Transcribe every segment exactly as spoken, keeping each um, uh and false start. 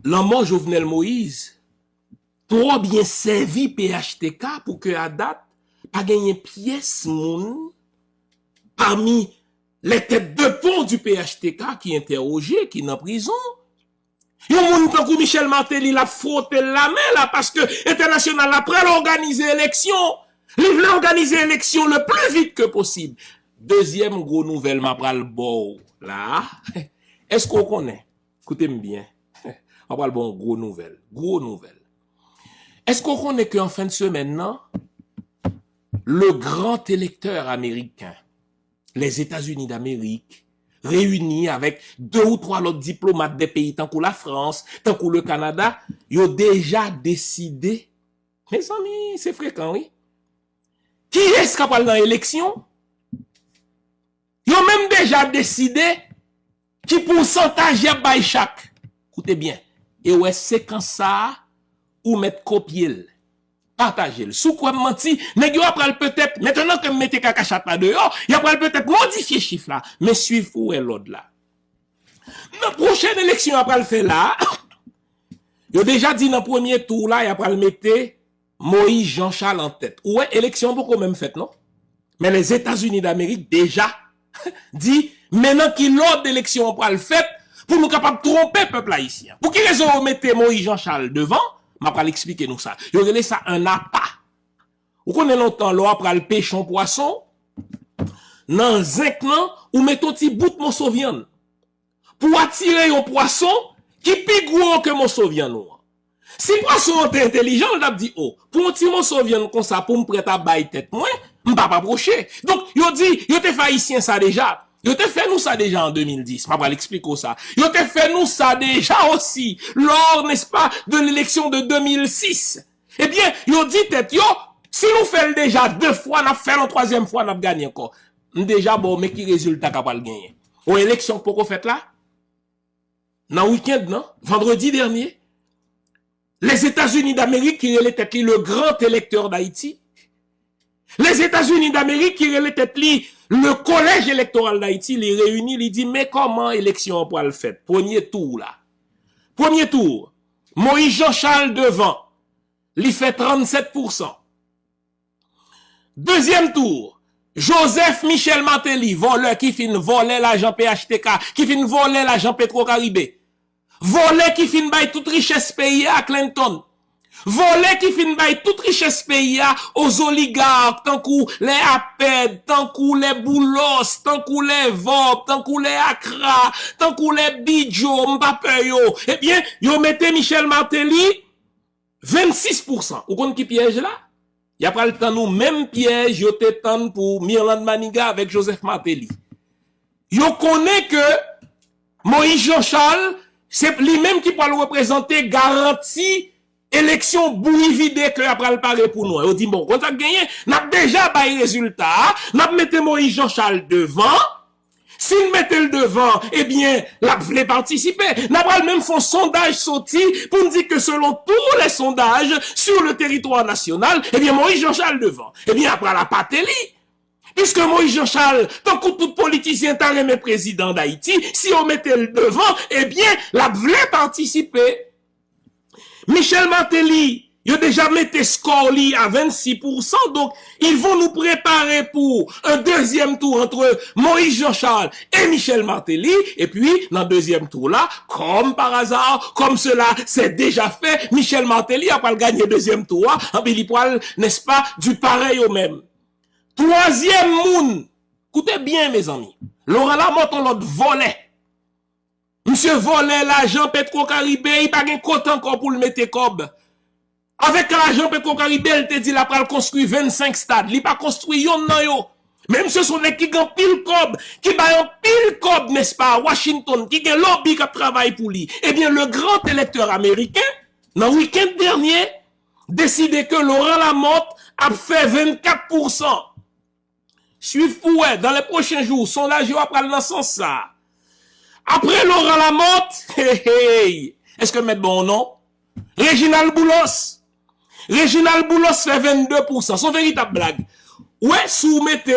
lanmò Jovenel Moïse twò byen sèvi P H T K pou ke a dat pa genyen pyès moun pami les têtes de pont du P H T K ki entèwoje, ki nan prizon. Yon moun tankou Michel Martelly, l ap fwote l lamen la, paske entènasyonal la pral òganize eleksyon. Li vle òganize eleksyon le plus vite que possible. Dezyèm gwo nouvèl m a pral ba w la. Èske w konnen? Koute m byen. M a pral ba w gwo nouvèl. Gwo nouvèl. Èske w konnen ke an fen de semèn nan, le grand électeur américain, les États-Unis d'Amérique, reyini avèk de ou twa lòt diplomat de peyi tankou Lafrans, tankou le Kanada, yo deja deside. Mezanmi, se frekan, wi. Kiyès k ap pral nan eleksyon? Yo menm deja deside ki pousantaj y ap bay chak. Koute byen. E w wè sekans sa a, ou mèt kopye l. Pataje l. Si w kwè m manti, nèg yo ap pral petèt, mentnan ke m mete kaka chat la deyò, y ap pral petèt modifye chif la. Men swiv pou w wè lòd la. Nan pwochèn eleksyon y ap pral fè la, yo deja di nan premye tou la, y ap pral mete Moïse Jean Charles an tèt. Ou wè, eleksyon an poko menm fèt, non? Men Lèzetazini Damerik deja di, men nan ki lòd eleksyon an pral fèt pou nou kapab twonpe pèp ayisyen. Pou ki rezon yo mete Moïse Jean Charles devan? M ap pral eksplike nou sa. Yo rele sa un appât. Ou konnen lontan, lè w ap pral peche yon pwason, nan zenk lan, ou mete yon ti bout moso vyann pou atire yon pwason ki pi gwo ke moso vyann ou an. Si pwason an te entelijan, l t ap di, o, pou yon ti moso vyann konsa pou m prèt a bay tèt mwen, m p ap apwoche. Donk, yo di, yo te fè Ayisyen sa deja. Yo te fè nou sa deja an de mil dis. M ap pral eksplike w sa. Yo te fè nou sa deja osi, lors, n'est-ce pas, de l'élection de de mil sis. Ebyen, yo di tèt yo, si nou fè l deja de fwa, n ap fè l yon twazyèm fwa, n ap ganye ankò. M deja ba w men ki rezilta k ap pral genyen. Yon eleksyon k poko fèt la, nan wikenn nan, vandredi dènye, Lèzetazini Damerik ki rele tèt li le grand électeur d'Haïti, Lèzetazini Damerik ki rele tèt li le Collège électoral d'Haïti, li reyini, li di, men kòman eleksyon an pral fèt. Premye tou la. Premye tou, Moïse Jean Charles devan, li fè trannsèt pousan. Dezyèm tou, Joseph Michel Martelly, vòlè ki fin vòlè lajan P H T K, ki fin vòlè lajan Petro Caribe. Vòlè ki fin bay tout richès peyi a Clinton. Vòlè ki fin bay tout richès peyi a aux oligarques, tankou lè Apèd, tankou lè Boulos, tankou lè Vòb, tankou lè Akra, tankou lè Bidjo, m pa pè yo. Ebyen, yo mete Michel Martelly vennsis pousan. Ou konn ki pyèj la? Y ap pral tann ou menm pyèj yo te tann pou Mirlande Manigat avèk Joseph Martelly. Yo konnen ke Moïse Jean Charles, se li menm ki pral reprezante garanti eleksyon bouri vide ke y ap pral pare pou nou an. Yo di, bon, konn sa k genyen, n ap deja bay rezilta a, n ap mete Moïse Jean Charles devan, si n mete l devan, ebyen, l ap vle patisipe. N a pral menm fè yon sondaj soti pou n di ke selon tous les sondages sur le territoire national, ebyen, Moïse Jean Charles devan. Ebyen, y ap pral apate li. Piske Moïse Jean Charles, tankou tout politisyen ta renmen prezidan Dayiti, si yo mete l devan, ebyen, l ap vle patisipe. Michel Martelly, yo deja mete skò li a vennsis pousan, donk, ils vont nous préparer pour un deuxième tour entre Moïse Jean Charles et Michel Martelly, epi, nan dezyèm tou la, comme par hasard, comme cela s'est déjà fait, Michel Martelly a pral ganye dezyèm tou a, anpi li pral, n'est-ce pas, du pareil au même. Twazyèm moun, koute byen, mezanmi, Laurent Lamothe, yon lòt vòlè. Misye vòlè lajan Petro Caribe, li pa gen kote ankò pou l mete kòb. Avèk lajan Petro Caribe, l te di l ap pral konstwi vennsenk stad. Li pa konstwi yonn nan yo. Men misye se yon nèg ki gen anpil kòb, ki bay anpil kòb, n'est-ce pas, Washington, ki gen lobby k ap travay pou li. Ebyen, le grand électeur américain, nan wikenn dènye, deside ke Laurent Lamothe ap fè vennkat pousan. Swiv pou wè, dans les prochains jours, sondaj yo ap pral nan sans sa. Apre Laurent Lamothe, hey, hey, èske m mèt ba w non? Reginald Boulos. Reginald Boulos fè vennde pousan. Se yon veritab blag. Ou wè, si w mete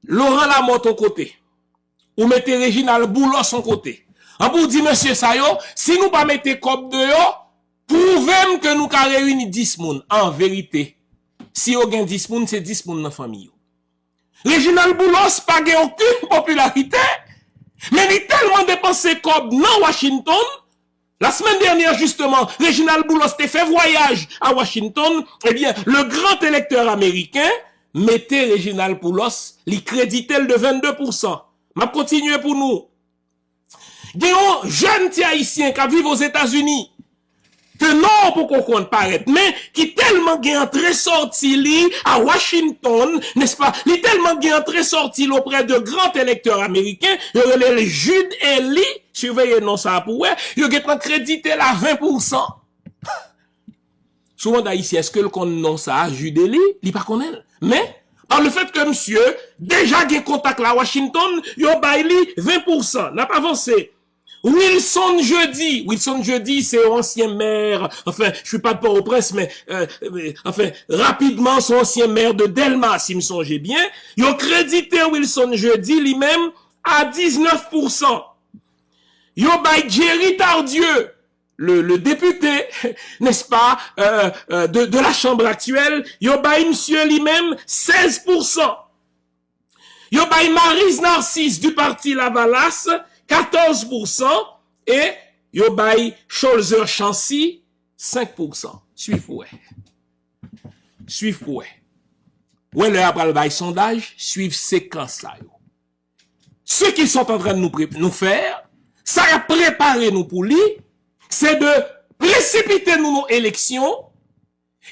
Laurent Lamothe yon kote, ou mete Reginald Boulos yon kote, An pou w di mesye sa yo, si nou pa mete kòb deyò, pwouve m ke nou ka reyini dis moun. An verite, si yo gen dis moun, se dis moun nan fanmi yo. Reginald Boulos pa gen okenn popilarite, men li tèlman depanse kòb nan Washington. Lasemèn dènyè, jisteman, Reginald Boulos te fè vwayaj a Washington. Ebyen, le grand électeur américain mete Reginald Boulos, li kredite l de vennde pousan. M ap kontinye pou nou. Gen yon jèn ti Ayisyen k ap viv Ozetazini, ke non poko konn parèt, men ki tèlman gen antre sòti li a Washington, nèspa? Li tèlman gen antre sòti li oprè de gran elektè ameriken, yo rele l Jude Élie, siveye non sa a pou wè, yo gentan kredite l a ven pousan. Sou manda Ayisyen, èske l konn non sa a, Jude Élie? Li pa konnen l. Men, pa le fèt ke misye deja gen kontak la Washington, yo bay li ven pousan. N ap avanse. Wilson Jeudi, Wilson Jeudi, se yon ansyen mè, enfin, je suis pas de Port-au-Prince, men, euh, euh, enfin, rapidman, se yon ansyen mè de Dèlma, si m sonje byen. Yo kredite Wilson Jeudi, li menm, a diznèf pousan. Yo bay Jerry Tardieu, le, le député, n'est-ce pas, euh, euh, de, de la Chambre actuelle, yo bay misye li menm sèz pousan. Yo bay Maryse Narcisse du parti Lavalas katòz pousan e yo bay Cholzer Chancy senk pousan. Swiv pou wè. Swiv pou wè. Wè lè y ap pral bay sondaj, swiv sekans sa yo. Ce qu'ils sont en train de nous, pré- nous faire, sa y ap prepare nou pou li, se de presipite nou nan eleksyon.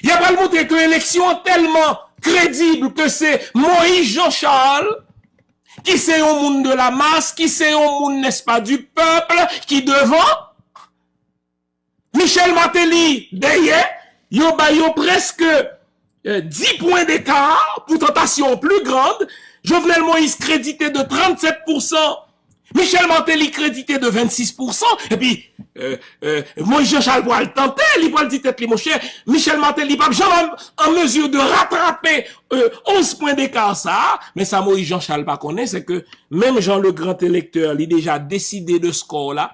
Y ap pral montre ke eleksyon an tèlman kredib ke se Moïse Jean Charles, ki se yon moun de la masse, ki se yon moun, n'est-ce pas, du peuple, ki devan. Michel Martelly dèyè, yo ba yo prèske euh, dis pwen deka, poutan tantasyon pli grand. Jovenel Moïse kredite de trannsèt pousan, Michel Martelly kredite de vennsis pousan, epi euh, euh, Moïse Jean Charles pral tante, li pral di tèt li, monchè, Michel Martelly p ap janm an, an mezi de ratrape euh, onz pwen deka sa a, men sa Moïse Jean Charles pa konnen, se ke menm jan le grand électeur, li deja deside de score la,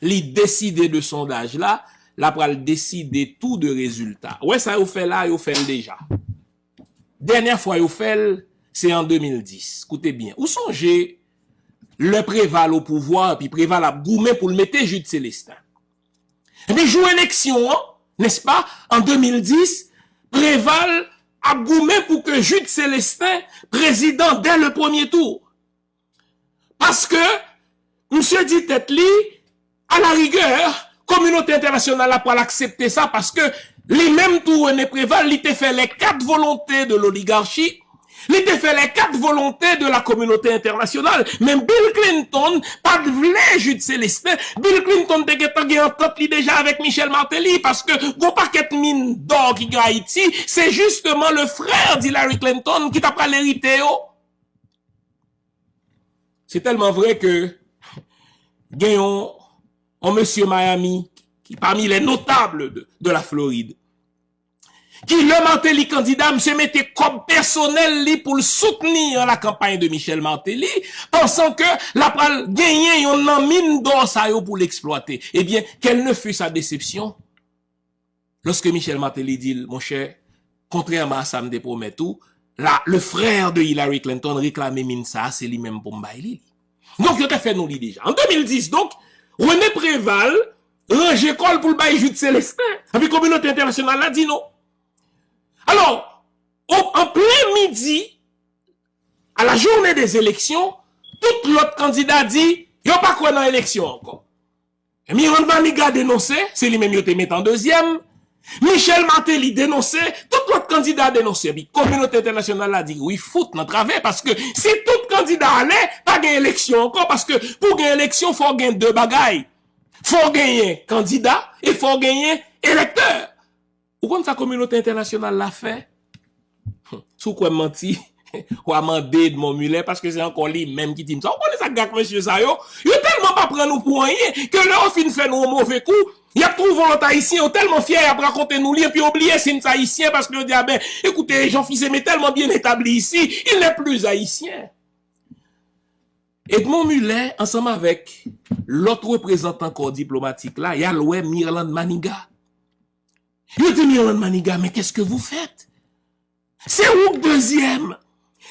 li deside de sondaj la, l ap pral deside tou de rezilta. Ou wè sa yo fè la, yo fè l deja. Dènyè fwa yo fè l, se an de mil dis. Koute byen. Ou sonje, lè Preval o pouvwa, epi Preval ap goumen pou l mete Jude Célestin. Epi jou eleksyon an, nèspa, an de mil dis, Preval ap goumen pou ke Jude Célestin prezidan dès le premier tour. Paske misye di tèt li, à la rigueur, kominote entènasyonal la pral aksepte sa, paske li menm tou, René Préval, li te fè les quatre volontés de l'oligarchie, li te fè les quatre volontés de la communauté internationale. Men Bill Clinton pa t vle Jude Célestin. Bill Clinton te gentan gen antant li deja avèk Michel Martelly, paske gon pakèt min dò ki gen Ayiti, se justement le frère d'Hillary Clinton ki ta pral erite yo. Se tèlman vre ke gen yon, yon mesye Miami ki pami les notables de, de la Floride, ki lè Martelly kandida, misye mete kòb pèsonèl li pou l soutenir la campagne de Michel Martelly, pansan ke l ap pral genyen yonn nan min dò sa yo pou l eksplwate. Ebyen, quelle ne fut sa déception? Lòske Michel Martelly di l, monchè, kontrèman a sa m te pwomèt ou, la, le frère de Hillary Clinton reklame min sa a, se li menm pou m bay li li. Donk, yo te fè nou li deja. An de mil dis, donk, René Préval ranje kò l pou l bay Jude Célestin. Epi kominote entènasyonal la di non. Alò, o, an plen midi, à la journée des élections, tout lòt kandida di yo pa kwè nan eleksyon ankò. Miranda Manigat denonse, se li menm yo te met an dezyèm. Michel Martelly denonse, tout lòt kandida denonse. Epi kominote entènasyonal la di wi, fout nan travè, paske si tout kandida ale, pa gen eleksyon ankò, paske pou gen eleksyon, fò w gen de bagay. Fò w genyen kandida e fò w genyen elektè. Ou konn sa kominote entènasyonal la fè? Si w kwè m manti, w a mande Edmond Muller, paske se ankò li menm ki di m sa. Ou konnen sa k gen ak mesye sa yo? Yo tèlman pa pran nou pou anyen, ke lè yo fin fè nou yon move kou, y ap twouve yon lòt Ayisyen, yo tèlman fyè, y ap rakonte nou li, epi yo bliye si n se Ayisyen, paske yo di, a ben, écoutez, Jean Fils-Aimé est tellement bien établi ici, il n'est plus haïtien. Edmond Muller, ansanm avèk lòt reprezantan kò diplomatik la, y al wè Mirlande Manigat. Yo di Mirlande Manigat, mais qu'est-ce que vous faites? Se ou k dezyèm.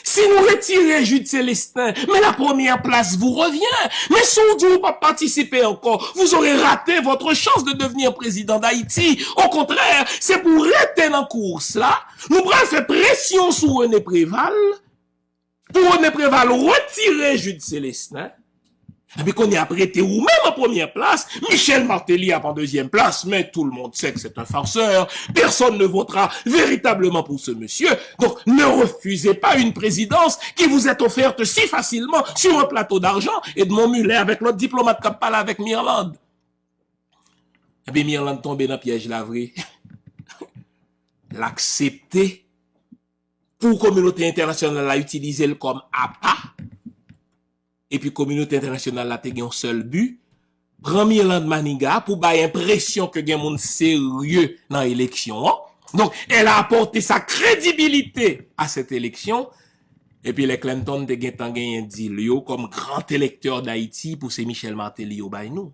Si nou retire Jude Célestin, mais la première place vous revient. Men si w di w p ap patisipe ankò, vous aurez raté votre chance de devenir président d'Haïti. Au contraire, se pou rete nan kous la. Nou pral fè presyon sou René Préval pou René Préval retire Jude Célestin. Epi kounye a ap rete ou menm an premyè plas, Michel Martelly ap an dezyèm plas, mais tout le monde sait que c'est un farceur, personne ne votera véritablement pour ce monsieur, donc ne refusez pas une présidence qui vous est offerte si facilement sur un plateau d'argent. Edmond Muller avèk lòt diplomat k ap pale avèk Mirlande. Ebyen Mirlande tonbe nan pyèj la vre. L aksepte pou kominote entènasyonal la itilize l kòm apa, epi kominote entènasyonal la te gen yon sèl bi, pran Mirlande Manigat pou bay enpresyon ke gen moun serye nan eleksyon an. Donc, elle a apporté sa crédibilité à cette élection. Epi lè Clinton te gentan genyen deal yo kòm grand électeur d'Haïti pou se Michel Martelly yo bay nou.